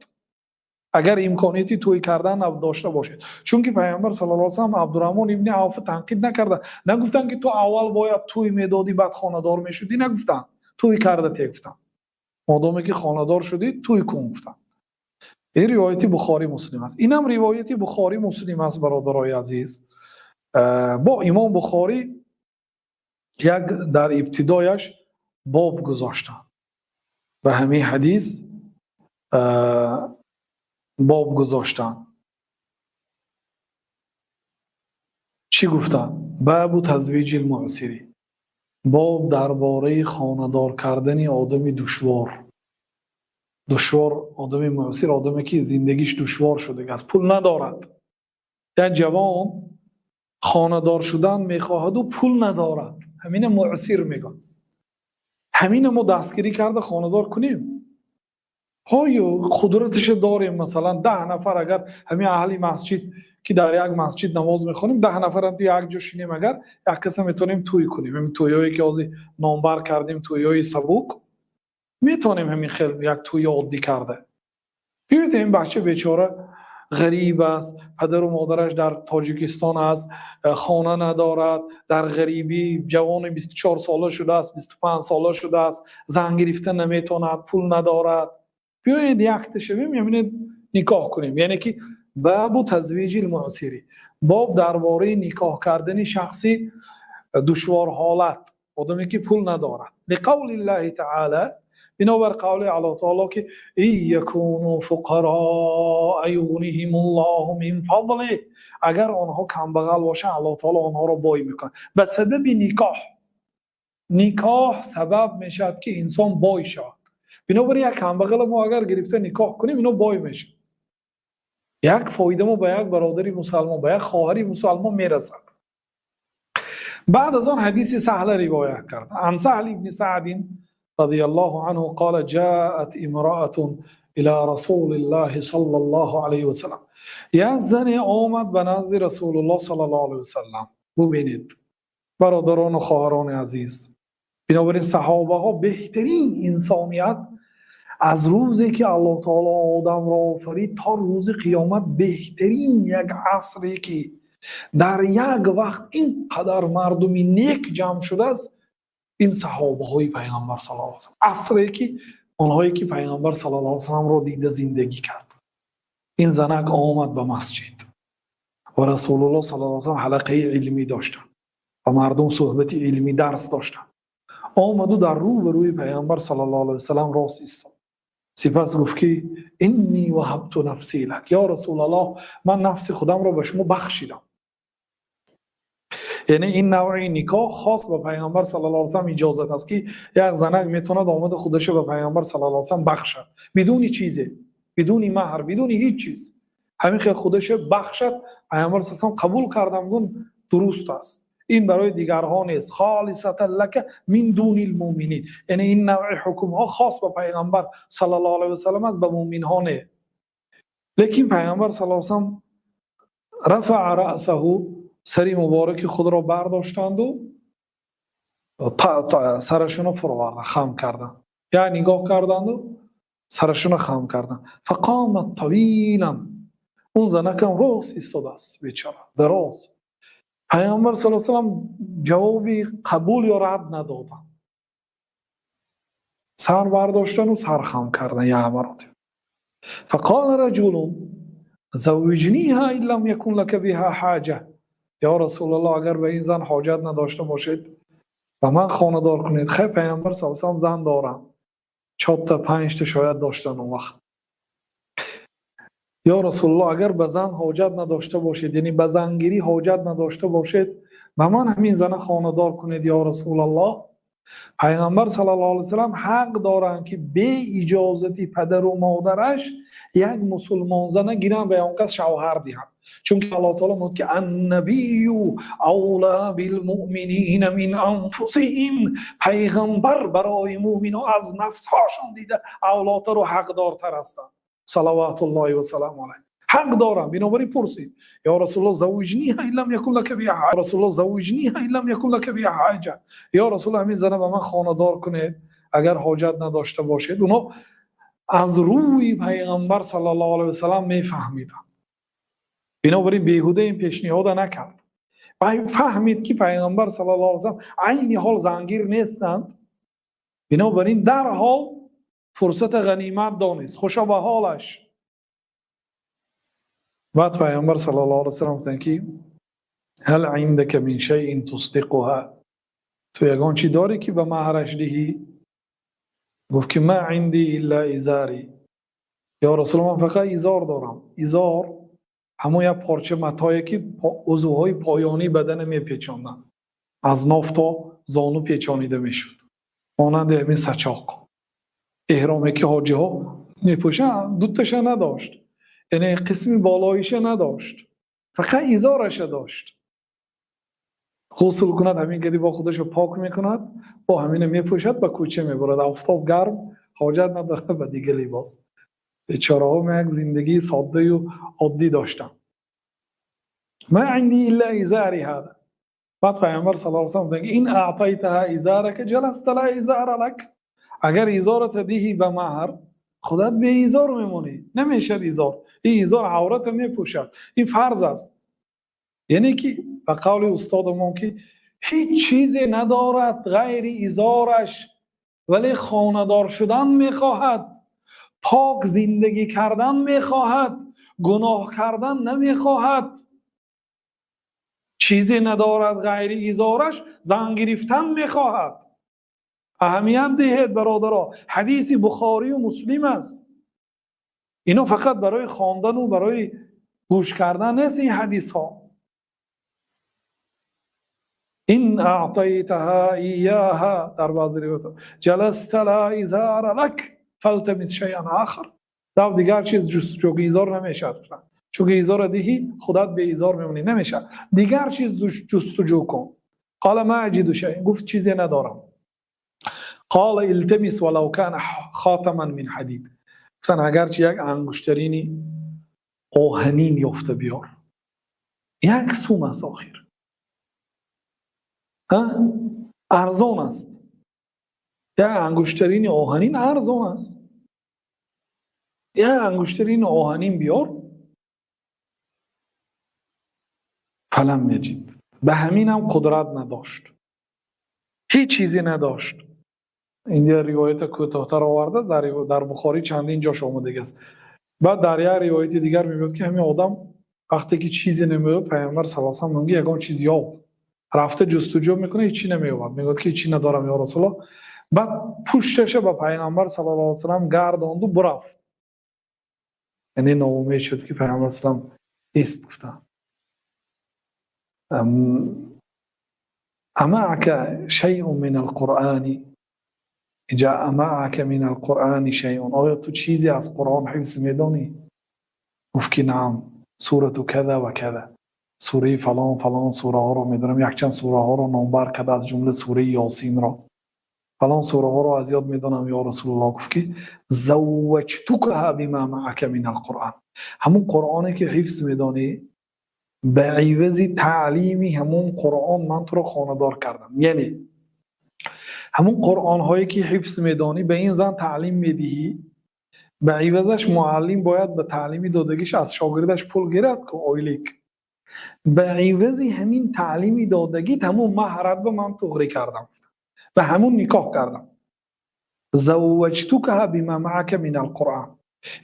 агар имконияти тӯй кардан дошта бошед. Чунки Пайғамбар саллаллоҳу алайҳи васаллам Абдурраҳмон ибни Авф танқид накарда, нагуфтанд, ки ту аввал бояд тӯй медодӣ, баъд хонадор мешудӣ. Нагуфтанд, тӯй карда те, гуфтанд, модоме ки хонадор шудӣ, тӯй кун, гуфтанд. Ин ривояти Бухорӣ Муслим аст, инам ривояти Бухорӣ Муслим аст, бародарои азиз. Бо Имом Бухорӣ як дар ибтидояш боб гузоштанд, ба ҳамин ҳадис боб гузоштанд. Чӣ гуфтанд? Бабу тазвиҷи лмуъсири, боб дар бораи хонадор кардани одами душвор. Душвор, одами муъсир, одаме ки зиндагиш душвор шудааст, пул надорад. Як ҷавон хонадор шудан мехоҳаду пул надорад, ҳамина муъсир мегӯянд. Ҳамина мо дастгирӣ карда хонадор кунем. Ҳою қудраташо дорем, масалан, 10 нафар, агар ҳамин аҳли масҷид, ки дар як масҷид намоз мехонем, 10 нафарам ту як ҷо шинем, агар як каса метавонем тӯй кунем. Ҳамин тӯйҳое ки ҳозир номбар кардем, тӯйҳои сабук, метавонем ҳамин хел як тӯйи оддӣ карда. Биёед, ин бача бечора ғариб аст, падару модараш дар Тоҷикистон аст, хона надорад, дар ғарибӣ, ҷавони 24 сола шудааст, 25 сола шудааст, зан гирифта наметавонад, пул надорад. Биёед, якта шавем, ҳамине никоҳ кунем. Яъне ки бабу тазвиҷи лмуъсири, боб дар бораи никоҳ кардани шахси душворҳолат, одаме ки пул надорад. Лиқавли ллаҳи таъала, бинобар қавли Аллоҳ таоло, ки ин якуну фуқароа юғниҳимуллоҳу мин фазлиҳ, агар онҳо камбағал бошанд, Аллоҳ таоло онҳоро бой мекунад ба сабаби никоҳ. Никоҳ сабаб мешавад, ки инсон бой шавад. Бинобар як камбағала мо агар гирифта никоҳ кунем, ино бой мешавад. Як фоида мо ба як бародари мусалмон, ба як хоҳари мусалмон мерасад. Баъд аз он ҳадиси Саҳла ривоят кард. Ан Саҳл ибни Саъдин رضي الله عنه قال: جاءت امرأة إلى رسول الله صلى الله عليه وسلم. як зане омад ба назди Расулуллоҳ саллаллоҳу алайҳи васаллам. Бубинед, бародарону хоҳарони азиз, бинобар ин саҳобаҳо беҳтарин инсоният. Аз рӯзе ки Аллоҳ таоло одамро офарид то рӯзи қиёмат, беҳтарин як асре ки дар як вақт ин қадар мардуми нек ҷамъ шудааст, ин саҳобаҳои Пайғамбар саллаллоҳу алайҳи васаллам, асре ки онҳое ки Пайғамбар саллаллоҳу алайҳи васалламро дида зиндагӣ кард. Ин занак омад ба масҷид ва Расулуллоҳ саллаллоҳу алайҳи васаллам ҳалақаи илмӣ доштанд ва мардум суҳбати илмӣ, дарс доштанд. Омаду дар рӯ ба рӯи Пайғамбар саллаллоҳу алайҳи васаллам рост истод. Сипас гуфт, ки инни ваҳабту нафси лак, ё Расулаллоҳ, ман нафси худамро ба шумо бахшидам. Яъне ин навъи никоҳ хос ба Пайғамбар саллаллоҳу алайҳи васаллам иҷозат аст, ки як занак метавонад омада худашро ба Пайғамбар саллаллоҳу алайҳи васаллам бахшад, бидуни чизе, бидуни маҳр, бидуни ҳеҷ чиз, ҳамин хел худашро бахшад. Пайғамбар саллаллоҳу алайҳи васаллам қабул кардам, гун дуруст аст, ин барои дигарҳо нест. Холисатан лака мин дуни лмуминин, яъне ин навъи ҳукмҳо хос ба Пайғамбар саллаллоҳу алайҳи васаллам аст, ба муминҳо не. Лекин Пайғамбар саллаллоҳу алайҳи васаллам рафаа раъсаҳу, сари мубораки худро бардоштанду сарашонро фуровардан, хам карданд, як нигоҳ карданду сарашонро хам карданд. Фақомат тавилан, он занакам рост истодааст, бечора, дароз. Пайғамбар саллаллоҳу алайҳи васаллам ҷавоби қабул ё рад надоданд. Сар бардоштану сар хам кардан як маротиба. فقال رجل زوجنيها إن لم يكن لك بها حاجة. Ё Расулуллоҳ, агар ба ин зан ҳоҷат надошта бошед, ба ман хонадор кунед. Хай, Пайғамбар саллаллоҳу алайҳи васаллам зан доранд, чорта, панҷта шояд доштан он вақт. Ё Расулуллоҳ, агар ба зан ҳоҷат надошта бошед, яъне ба зангирӣ ҳоҷат надошта бошед, ба ман ҳамин зана хонадор кунед, ё Расулуллоҳ. Пайғамбар саллаллоҳу алайҳи васаллам ҳақ доранд, ки бе иҷозати падару модараш як мусулмонзана гиранд, ба он кас шавҳар диҳанд, чунки Аллоҳ таоло мегӯяд, ки النبي أولى بالمؤمنين من أنفسهم. Пайғамбар барои мӯмино аз нафсҳошон дида авлотару ҳақдортар ҳастанд, صلوات الله وسلامه عليه. Ҳақ дорам. Бинобар ин пурсид: ё Расулуллоҳ، زوجنيها إن لم يكن لك بها، Расулуллоҳ، زوجنيها إن لم يكن لك بها حاجة. Ё Расулуллоҳ, ҳамин зана ба ман хонадор кунед, агар ҳоҷат надошта бошед. Уно аз рӯи Пайғамбар саллаллоҳу алайҳи васаллам мефаҳмиданд. Бинобар ин беҳуда ин пешниҳода накард. Фаҳмид, ки Пайғамбар саллаллоҳу алайҳи васаллам айни ҳол зангир нестанд. Бинобар ин дарҳол фурсата ғанимат донист. Хушо ба ҳолаш. Баъд Пайғамбар саллаллоҳу алайҳи васаллам гуфтанд, ки هل عندك من شيء تصدقها? Ту ягон чӣ дорӣ, ки ба маҳраш диҳӣ? Гуфт, ки ما عندي إلا إزاري. Ё Расул, ман фақат изор дорам. Изор ҳамон як порча матое, ки узвҳои поёнии бадана мепечонданд, аз ноф то зону печонида мешуд, монанди ҳамин сачоқ, эҳроме, ки ҳоҷиҳо мепӯшанд. Дуташа надошт, яъне қисми болоиша надошт, фақат изораша дошт. Ғусл кунад, ҳамин гади бо худашо пок мекунад, бо ҳамина мепӯшад, ба кӯча мебарад. Офтоб гарм, ҳоҷат надорад ба дигар либос. Бечораҳо як зиндагии соддаю оддӣ доштанд. ما عندي إلا إزاري هذا. Баъд Пайғамбар саллаллоҳу алайҳи васаллам гуфтанд: إن أعطيتها إزارك جلست لا إزار لك. Агар изората диҳӣ ба маҳр, худат беизор мемонӣ. Намешад изор, ин изор аврата мепӯшад, ин фарз аст. Яъне ки ба қавли устодамон, ки ҳеҷ чизе надорад ғайри изораш, вале хонадор шудан мехоҳад, пок зиндагӣ кардан мехоҳад, гуноҳ кардан намехоҳад. Чизе надорад ғайри изораш, зан гирифтан мехоҳад. Аҳамият диҳед, бародаро, ҳадиси Бухорию Муслим аст. Ино фақат барои хондану барои гӯш кардан нест ин ҳадисҳо. إن أعطيتها إياها, дар баъзе ривоятҳо, جلست لا إزار لك فالتمس شيئا آخر. Дав, дигар чиз ҷустуҷӯ, изор намешавад. Чунки изора диҳӣ, худат беизор мемонӣ, намешавад, дигар чиз ҷустуҷӯ кун. قال ما أجد شيئا. Гуфт: чизе надорам. قال التمس ولو كان خاتما من حديد. Гуфтан: агарчи як ангуштарини оҳанин ёфта биёр. Як сум аст охир, арзон аст. Як ангуштарини оҳанин арзон аст. Як ангуштарини оҳанин биёр. فلم يجد. Ба ҳаминам қудрат надошт, ҳеҷ чизе надошт. Инҷа ривоята кӯтоҳтар овардааст, дар Бухорӣ чандин ҷош омадагиаст. Баъд дар як ривояти дигар мегӯяд, ки ҳамин одам вақте ки чизе намеёбад, Пайғамбар саллаллоҳу алайҳи васаллам мегӯяд: ягон чиз ёб. Рафта ҷустуҷӯ мекунад, ҳеҷ чи намеёбад. Мегӯяд, ки ҳеҷ чи надорам, ё Расулуллоҳ. Баъд пушташа ба Пайғамбар саллаллоҳу алайҳи васаллам гардонду бурафт, яъне ноумед шуд, ки Пайғамбар салам нест. Гуфтанд: أمعك شيء من القرآن? Инҷа أمعك من القرآن شيء, оё ту чизе аз Қуръон ҳифз медонӣ? Гуфт, ки نعم، سورة كذا وكذا, сураи фалон фалон сураҳоро медонам. Якчанд сураҳоро номбар карда, аз ҷумла сураи Ёсинро. Фалон сураҳоро аз ёд медонам, ё Расулуллоҳ. Гуфт, ки زوجتكها بما معك من القرآن. Ҳамун Қуръоне, ки ҳифз медонӣ, ба ивази таълими ҳамун Қуръон ман туро хонадор кардам. Яъне ҳамун қуръонҳое, ки ҳифз медонӣ, ба ин зан таълим медиҳӣ. Ба ивазаш муаллим бояд ба таълими додагиш аз шогирдаш пул гирад ку, ойлик. Ба ивази ҳамин таълими додагит, ҳамун маҳрат ба ман туғрӣ кардам, ба ҳамун никоҳ кардам. زوجتكها بما معك من القرآن.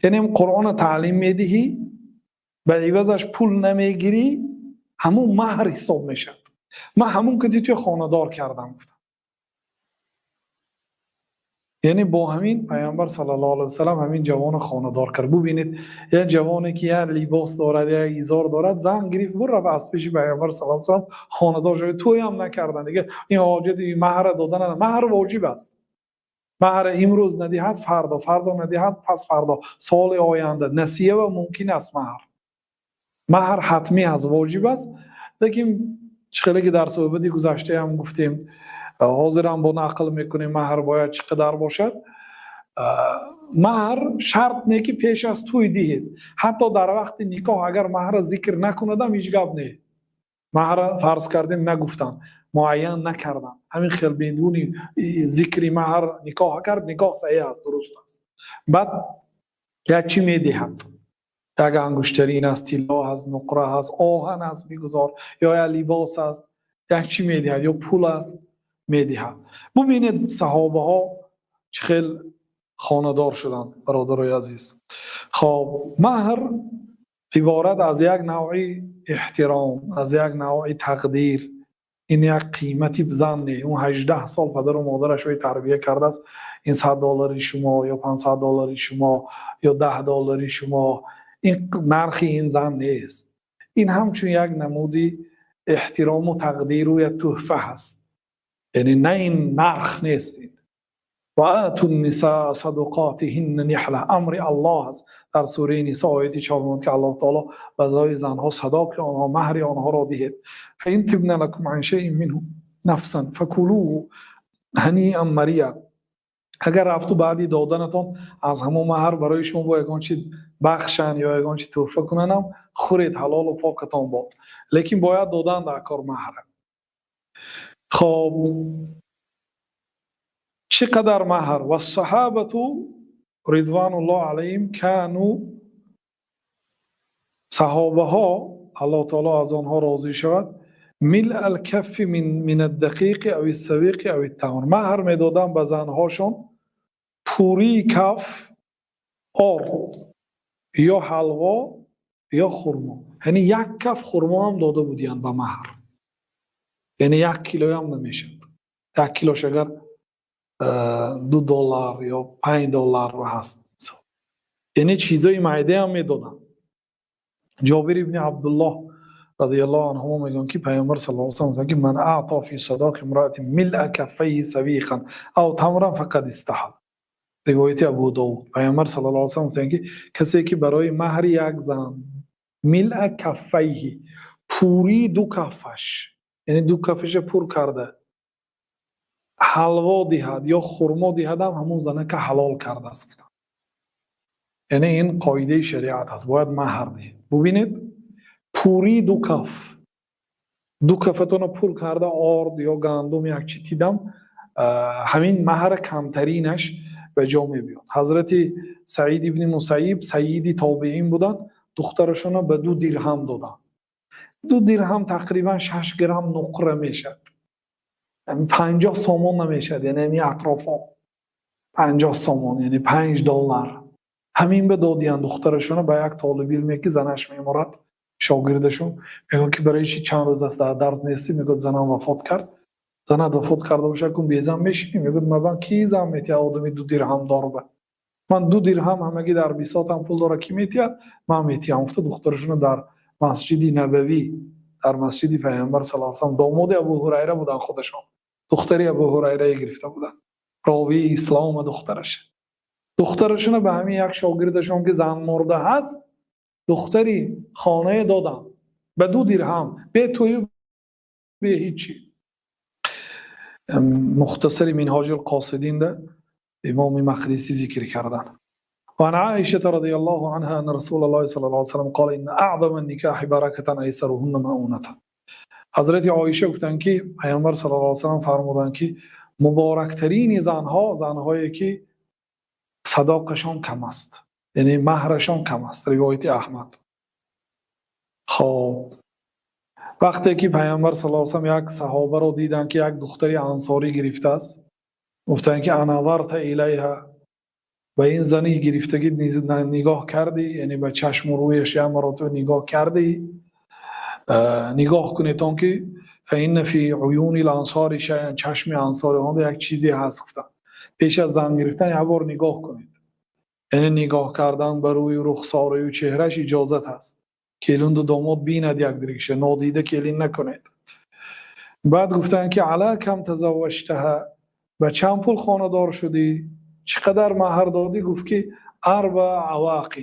Яъне Қуръонро таълим медиҳӣ, ба ивазаш пул намегирӣ, ҳамун маҳр ҳисоб мешавад. Ман ҳамун ки туи хонадор кардам, гуфтам. Яъне бо ҳамин Паёмбар саллаллоҳу алайҳи васаллам ҳамин ҷавонро хонадор кард. Бубинед, як ҷавоне ки як либос дорад, як изор дорад, зан гирифт, рафт аз пеши Паёмбар саллаллоҳу алайҳи васаллам хонадор шуд. Тӯй ҳам накарданд. Дигар ин ҳоҷати маҳр додан, маҳр воҷиб аст. Маҳр имрӯз надиҳад, фардо, фардо надиҳад, пас фардо, соли оянда. Насия ва мумкин аст маҳр. Маҳр ҳатмӣ аст, воҷиб аст. Лекин чӣ хеле ки дар суҳбати гузашта ҳам гуфтем, ҳозир ҳам бо нақл мекунем, маҳр бояд чӣ қадар бошад. Маҳр шарт не ки пеш аз тӯй диҳед. Ҳатто дар вақти никоҳ агар маҳрро зикр накунадам, ҳеҷ гап не. Маҳрро фарз кардем, нагуфтанд, муайян накарданд. Ҳамин хел бидуни зикри маҳр никоҳ кард, никоҳ саҳеҳ аст, дуруст аст. Баъд як чӣ медиҳад? Як ангуштарин аст, тилло аст, нуқра аст, оҳан аст, бигузор, ё як либос аст, як чӣ медиҳад, ё пул аст, медиҳад. Бубинед, саҳобаҳо чӣ хел хонадор шуданд, бародарои азиз. Хоб, маҳр иборат аз як навъи эҳтиром, аз як навъи тақдир. Ин як қимати зан не, он 18 сол падару модараш ӯи тарбия кардааст. Ин 100 доллари шумо ё 500 доллари шумо ё 10 доллари шумо, ин нархи ин зан нест. Ин ҳамчун як намуди эҳтирому тақдиру як тӯҳфа ҳаст. Яъне на ин нарх нест. Ин وآتوا النساء صدقاتهن نحلة, амри Аллоҳ аст. Дар сураи Нисо, ояти 4 меояд, ки Аллоҳ таоло ба барои занҳо садоқи онҳо, маҳри онҳоро диҳед. فإن طبن لكم عن شيء منه نفسا فكلوه هنيئا مريئا. Агар рафту баъди доданатон аз ҳамон маҳр барои шумо бо ягон чи бахшанд ё ягон чи тӯҳфа кунанам, хӯред, ҳалолу покатон бод. Лекин бояд додан дар кор маҳра. Хоб, чӣ қадар маҳр? والصحابة رضوان الله عليهم كانوا, саҳобаҳо, Аллоҳ таоло аз онҳо розӣ шавад, ملء الكف من الدقيق أو السويق أو التمر, маҳр медоданд ба занҳошон пурии каф орд ё ҳалво ё хурмо. Яъне як каф хурмо ҳам дода будиянд ба маҳр, яъне як килоям намешавад. Як килош агар 2 доллар ё 5 доллар ҳаст, яъне чизои майдаам медоданд. Ҷобир ибни Абдуллоҳ радиаллоҳу анҳумо мегӯянд, ки Паёмбар саллаллоҳу алайҳи васаллам гуфтанд, ки من أعطى في صداق امرأة ملء كفيه سويقا أو تمرا فقد استحل. Ривояти Абу Довуд. Паёмбар саллаллоҳу алайҳи васаллам гуфтанд, ки касе ки барои маҳри як зан ملء كفيه, пурии ду кафаш, яъне ду кафаша пур карда ҳалво диҳад ё хурмо диҳадам, ҳамон занака ҳалол кардааст, гуфтанд. Яъне ин қоидаи шариат аст, бояд маҳр диҳед. Бубинед, пурии ду каф, ду кафатонро пур карда орд ё гандум як чи тидам, ҳамин маҳра камтаринаш ба ҷо мебиёд. Ҳазрати Саид ибни Мусайиб, сайиди тобеин буданд, духтарашонро ба 2 дирҳам доданд. 2 дирҳам тақрибан 6 грамм нуқра мешавад, 50 сомон намешавад, яъне ҳамин атрофо 50 сомон, яъне 5 доллар. Ҳамин ба додиянд духтарашонро ба як толиби илме, ки занаш меморад. Шогирдашон мегӯяд, ки барои чи чанд рӯз аст дар дарс нестӣ? Мегӯяд: «Занам вафот кард». «Занат вафот карда бошад, кун безан мешинӣ?» Мегӯяд: «Мабан ки зан метиҳад одами 2 дирҳам дорба? Ман 2 дирҳам ҳамагӣ дар бисотам пул дора, кӣ метиҳад? Ман метиҳам», гуфта, духтарашонро дар Масҷиди Набавӣ, дар масҷиди Паёмбар саллаллоҳу алайҳи васаллам, домоди Абу Ҳурайра буданд худашон, духтари Абу Ҳурайрае гирифта буданд, ровии ислома, духтараш, духтарашонро ба ҳамин як шогирдашон, ки зан мурда ҳаст, духтари хонае доданд ба 2 дирҳам, бе тӯю бе ҳичи. Мухтасари Минҳоҷул Қосидинда имоми Мақдисӣ зикр карданд. وعن عائشة رضي الله عنها أن رسول الله صلى الله عليه وسلم قال: إن أعظم النكاح بركة أيسرهن مؤونة. Ҳазрати Оиша гуфтанд, ки Паёмбар саллаллоҳу алайҳи васаллам фармуданд, ки муборактарини занҳо занҳое ки садоқашон кам аст, яъне маҳрашон кам аст. Ривояти Аҳмад. Хоб, вақте ки Паёмбар саллаллоҳу алайҳи васаллам як саҳобаро диданд, ки як духтари ансорӣ гирифтааст. Гуфтанд, ки أنظرت إليها, ба ин зани гирифтагӣ нигоҳ кардӣ, яъне ба чашму рӯяш як маротиба нигоҳ кардӣ? Нигоҳ кунед, он ки فإن في عيون الأنصار شيئا, чашми ансориҳо як чизе ҳаст, гуфтанд. Пеш аз зан гирифтан як бор нигоҳ кунед. Яъне нигоҳ кардан ба рӯю рухсораю чеҳраш иҷозат аст. Келинду домод бинад якдигарша, нодида келин накунед. Баъд гуфтанд, ки على كم تزوجتها, ба чанд пул хонадор шудӣ, чӣ қадар маҳр додӣ? Гуфт, ки أربع أواق,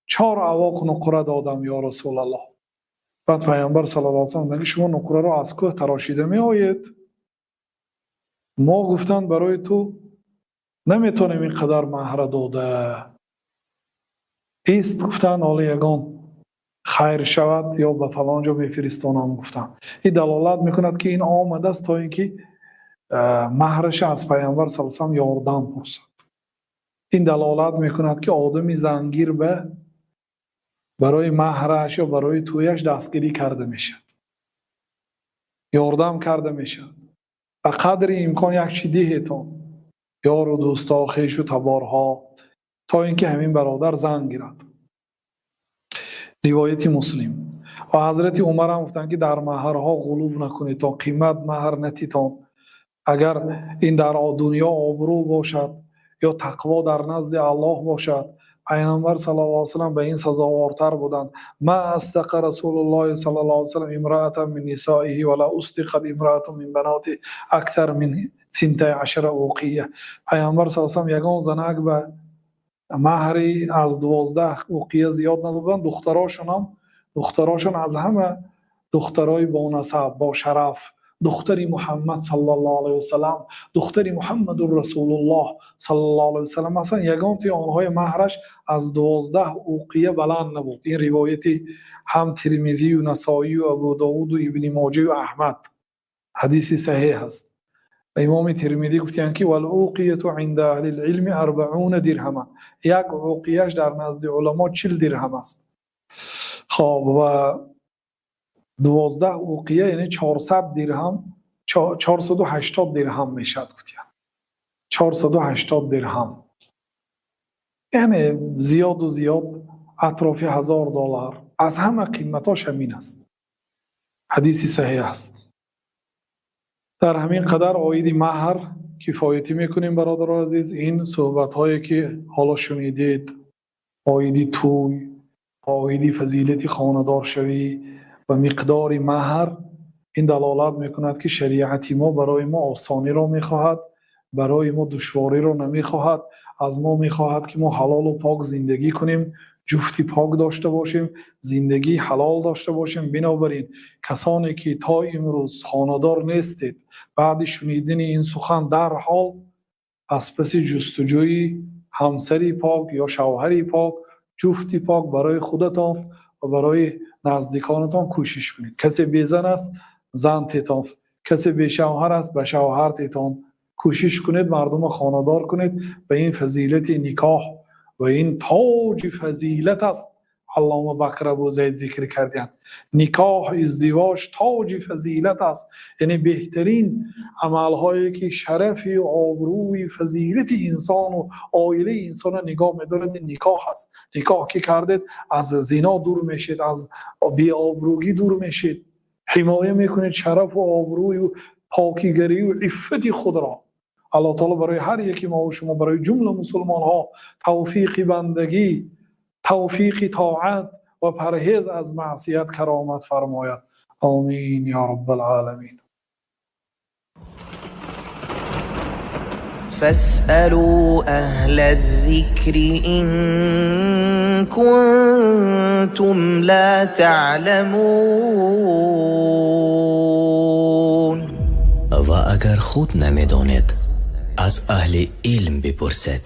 4 авоқ нуқра додам, ё Расулаллоҳ. Баъд Пайғамбар саллаллоҳу алайҳи васаллам гуфтанд, ки шумо нуқраро аз кӯҳ тарошида меоед, мо, гуфтанд, барои ту наметавонем ин қадар маҳра дода ист. Гуфтанд, ҳоло ягон хайр шавад ё ба фалон ҷо мефиристонам, гуфтанд. Ин далолат мекунад, ки ин омадааст, то ин ки маҳраша аз Пайғамбар саллаллоҳу алайҳи васаллам ёрдам пурсад. Ин далолат мекунад, ки одами зангир ба барои маҳраш ё барои тӯяш дастгирӣ карда мешавад, ёрдам карда мешавад. Ба қадри имкон як чи диҳетон, ёру дӯстҳо, хешу таборҳо, то ин ки ҳамин бародар зан гирад. Ривояти Муслим. Ва Ҳазрати Умарам гуфтанд, ки дар маҳрҳо ғулув накунедтон, қимат маҳр натитон. Агар ин дар дунё обрӯ бошад ё тақво дар назди Аллоҳ бошад, Пайғамбар саллаллоҳу алайҳи васаллам ба ин сазовортар буданд. ما أصدق رسول الله صلى الله عليه وسلم امرأة من نسائه ولا أصدقت امرأة من بناته أكثر من 12 أوقية. Пайғамбар саллаллоҳу алайҳи васаллам ягон занак ба маҳри аз 12 уқия зиёд надоданд. Духтарошонам, духтарошон аз ҳама духтарои бонасаб, бошараф, духтари Муҳаммад саллаллоҳу алайҳи васаллам, духтари Муҳаммадур Расулуллоҳ саллаллоҳу алайҳи васаллам ҳастанд, ягонтои онҳои маҳраш аз 12 уқия баланд набуд. Ин ривояти ҳам Тирмизию, Насоию, Абу Довуду, Ибни Моҷаю Аҳмад, ҳадиси саҳеҳ аст. Имоми Тирмидӣ гуфтиянд, ки والأوقية عند أهل العلم 40 درهما, як уқияш дар назди уламо 40 дирҳам аст. Хоб, ва 12 уқия яъне 400 дирҳам, 480 дирҳам мешавад, гуфтиянд. 480 дирҳам яъне зиёду зиёд атрофи 1000 доллар. Аз ҳама қиматош ҳамин аст. Ҳадиси саҳеҳ аст. Дар ҳамин қадар оиди маҳр кифоятӣ мекунем. Бародаро азиз, ин суҳбатҳое, ки ҳоло шунидед, оиди тӯй, оиди фазилати хонадоршавӣ ва миқдори маҳр, ин далолат мекунад, ки шариати мо барои мо осониро мехоҳад, барои мо душвориро намехоҳад. Аз мо мехоҳад, ки мо ҳалолу пок зиндагӣ кунем, ҷуфти пок дошта бошем, зиндагии ҳалол дошта бошем. Бинобар ин, касоне ки то имрӯз хонадор нестед, баъди шунидани ин сухан дарҳол аз паси ҷустуҷӯи ҳамсари пок ё шавҳари пок, ҷуфти пок барои худатон ва барои наздиконатон кӯшиш кунед. Касе безан аст, зан тетон, касе бешавҳар аст, ба шавҳар тетон. Кӯшиш кунед, мардумро хонадор кунед. Ба ин фазилати никоҳ ва ин тоҷи фазилат аст. Аллома Бакр Абу Зайд зикр кардиянд: никоҳ, издивоҷ тоҷи фазилат аст, яъне беҳтарин амалҳое, ки шарафи, обрӯи, фазилати инсону оилаи инсонро нигоҳ медорад, ин никоҳ аст. Никоҳ ки кардед, аз зино дур мешед, аз беобрӯгӣ дур мешед, ҳимоя мекунед шарафу обрӯю покигарию иффати худро. Аллоҳ таоло барои ҳар яки мову шумо, барои ҷумла мусулмонҳо тавфиқи бандагӣ, тавфиқи тоат ва парҳез аз маъсият каромат фармояд. Омин ё раббал оламин. فاسألوا أهل الذكر إن كنتم لا تعلمون. Ва агар худ намедонед, аз аҳли илм бипурсед.